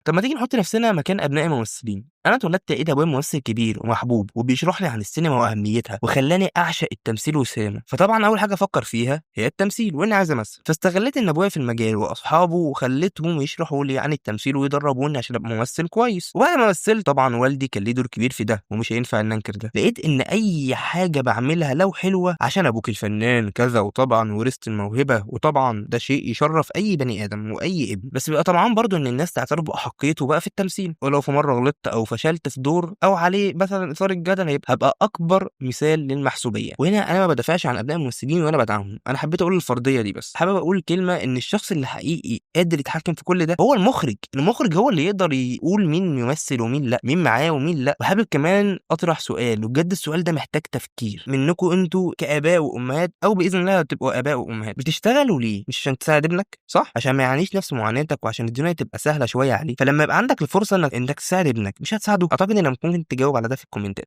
طب ما تيجي نحط نفسنا مكان ابناء الممثلين. انا اتولدت لقيت ابويا ممثل كبير ومحبوب وبيشرح لي عن السينما واهميتها، وخلاني اعشق التمثيل والسينما. فطبعا اول حاجة افكر فيها هي التمثيل واني عايز امثل. فاستغليت ان ابويا في المجال واصحابه وخليتهم يشرحوا لي عن التمثيل ويدربوني عشان ابقى ممثل كويس. وبعد ما مثلت طبعا والدي كان ليه دور كبير في ده، ومش هينفع ان انكر ده. لقيت ان اي حاجة بعملها لو حلوة عشان ابوك الفنان كذا، وطبعا ورثت الموهبة، وطبعا ده شيء يشرف اي بني ادم واي ابن. بس بيبقى طبعا برضو ان الناس تعترف باحقيته بقى في التمثيل. ولو في مرة غلطت او فشلت في دور او عليه مثلا اثاره جدل، هيبقى هبقى اكبر مثال للمحسوبيه. وهنا انا ما بدافعش عن ابناء الممثلين ولا بدعمهم، انا حبيت اقول الفرضية دي بس. حابب اقول كلمة ان الشخص اللي حقيقي قادر يتحكم في كل ده هو المخرج. المخرج هو اللي يقدر يقول مين يمثل ومين لا، مين معاه ومين لا. وحابب كمان اطرح سؤال، وبجد السؤال ده محتاج تفكير منكم انتوا كاباء وامهات، او باذن الله تبقوا اباء وامهات. بتشتغلوا ليه؟ مش عشان تساعد ابنك، صح؟ عشان ما يعانيش نفس معاناتك، وعشان الدنيا تبقى سهلة شوية عليه. فلما يبقى عندك الفرصة انك تساعد ابنك، مش هتساعده؟ اعتقد انك ممكن تجاوب على ده في الكومنتات.